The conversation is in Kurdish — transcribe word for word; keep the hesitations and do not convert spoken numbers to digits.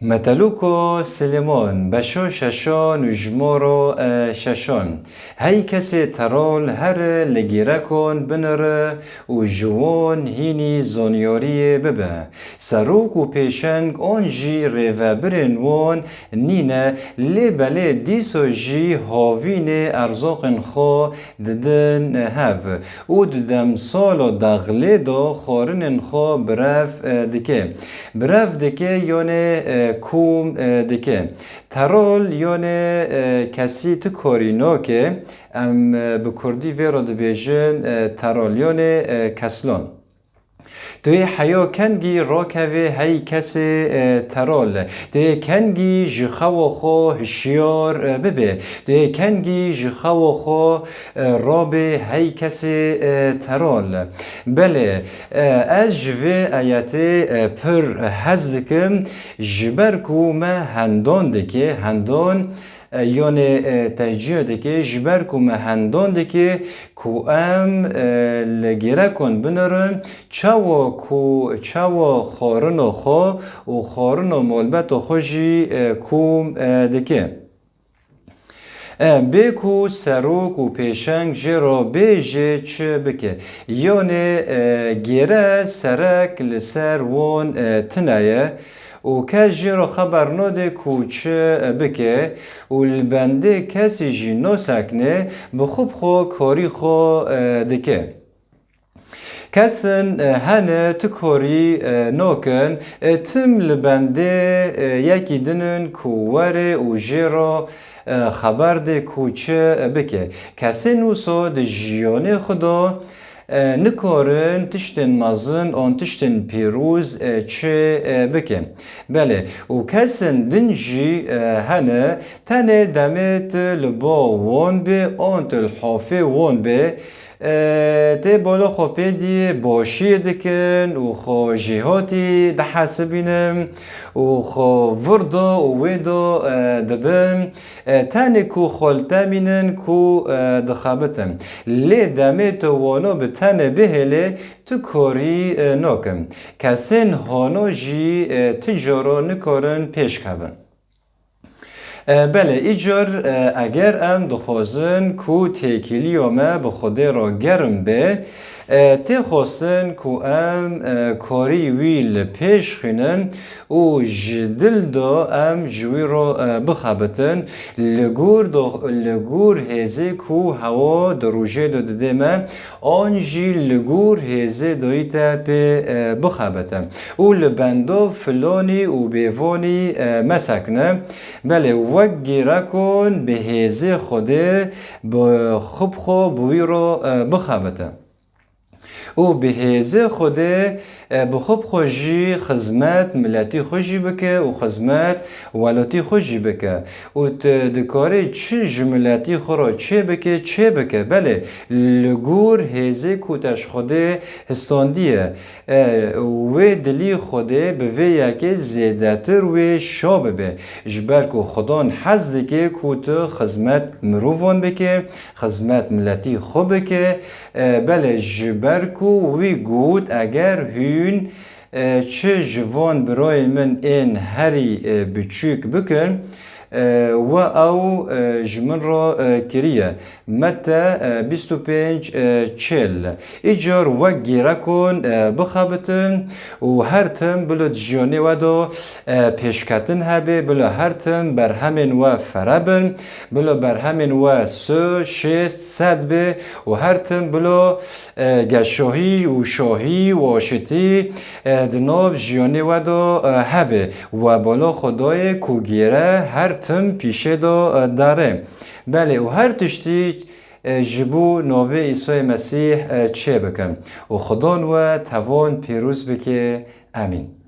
Metelûko Silêman, beşo şeşan û jimaro, e, şeşan. Hey kesê terol here li gêrekon binire û ji won hînî zanyariyê bibe. Serok û pêşeng an jî rêvebirên wan nîne, lê belê dîso jî havînê erzaqên xwe didin hev û di demsala dexlê de xwarinên xwe birev, e, dike. Birev dike, yone, e, kûm, e, dike. Terol, yone, e, kesî ti korî noke, em, e, bi kurdî vê re dibêjin, e, terol, yone, e, keslon. Tu yê heya kengî rakevê hey kesê, e, terol. Tu yê kengî ji xewa xwe hişyar, e, bibê. Tu yê kengî ji xewa xwe, e, rabê hey kesê, e, terol. Belê, e, ez ji vê ayetê, e, pir hez dikim, ji ber ku me hendon dike, hendon, e, yonê, e, tecîya dike, ji ber ku me hendon dike ku em, e, li gêrekon binirin, çawa ku, çawa xwarino xwe û xwarino malbeto xwe jî, e, kûm, e, dike. E, bê ku serok û pêşeng jê re bêje çi bike. Yonê, e, gêre serek li ser wan, e, tune ye û kes jê re xeber nade ku çi, e, bike û li bendê kesî jî nasekine, bi xwe bi xwe karî xwe, e, dike. Kesin, e, hene ti korî, e, nokin, e, tim li bendê, e, yekî dinin ku were û jê re, e, xeber de ku çi, e, bike. Kesên wisa di jiyanê xwe de, e, nikarin tiştên mezin an tiştên pîroz, e, çi, e, bike. Belê, û kesên din jî, e, hene, tenê demê tu li ba wan be an tu li hafê wan be, E, tê bala xwe pê dî boşiyê dikin û xwe jêhatî dihesibînin û xwe vir de û wê de, e, dibin. E, tenê ku xwe li te mînin ku, e, dixebitin. Lê demê tu wano bi tenê bihêlê, tu korî, e, nokin. Kesên hano jî, e, ti cara nikarin pêş kevin. E, belê, îcar, e, eger em dixwazin ku têkiliya me bi Xwedê re germ be, e, tê xwestin ku em, e, karî wî li pêş xînin û ji dil de em ji wî re, e, bixebitin, li gor do-, li gor hêzê ku hewa di rojê de dide me, an jî li gor hêzê dayî te pê, e, bixebite û li benda filanî û bêvanî, e, mesekine. Belê, wek gêrekon bi hêzê Xwedê bi xwe bi xwe bi wî re, e, bixebite. Û bi hêzê Xwedê, e, bi xwe bi xwe jî xizmet miletî xwe jî bike û xizmet welatî xwe jî bike. Û tu dikarî çi ji miletî xwe re çê bike, çê bike. Belê, li gor hêzê ku te ji Xwedê histandiye, e, wê dilî Xwedê bi vê yekê zêdetir wê şa bibe. Ji ber ku Xudan hez dike ku tu xizmet mirovan bike, xizmet miletî xwe bike. E, belê, ji ber ku wî got, eger hûn, e, çi ji van birayên min ên herî, e, biçûk bikin, e, we ew, e, ji min re, e, kiriye. Mete, e, bîst û pênc, e, çil. Îcar wek gêrekon, e, bixebitin û her tim bilo di jiyanê we de, e, pêşketin hebe, bilo her tim berhemên we fere bin, bilo berhemên we si, şêst, sed be û her tim bilo, e, geşahî û şahî û aşitî, e, di nav jiyanê we de, e, hebe. We bala Xwedayê ku gêre her tim pîşê de, e, dare. Belê, û her tiştî, e, ji bo navê Îsayê Mesîh, e, çê bikin. Û Xudan we tevan pîroz bike. Amîn.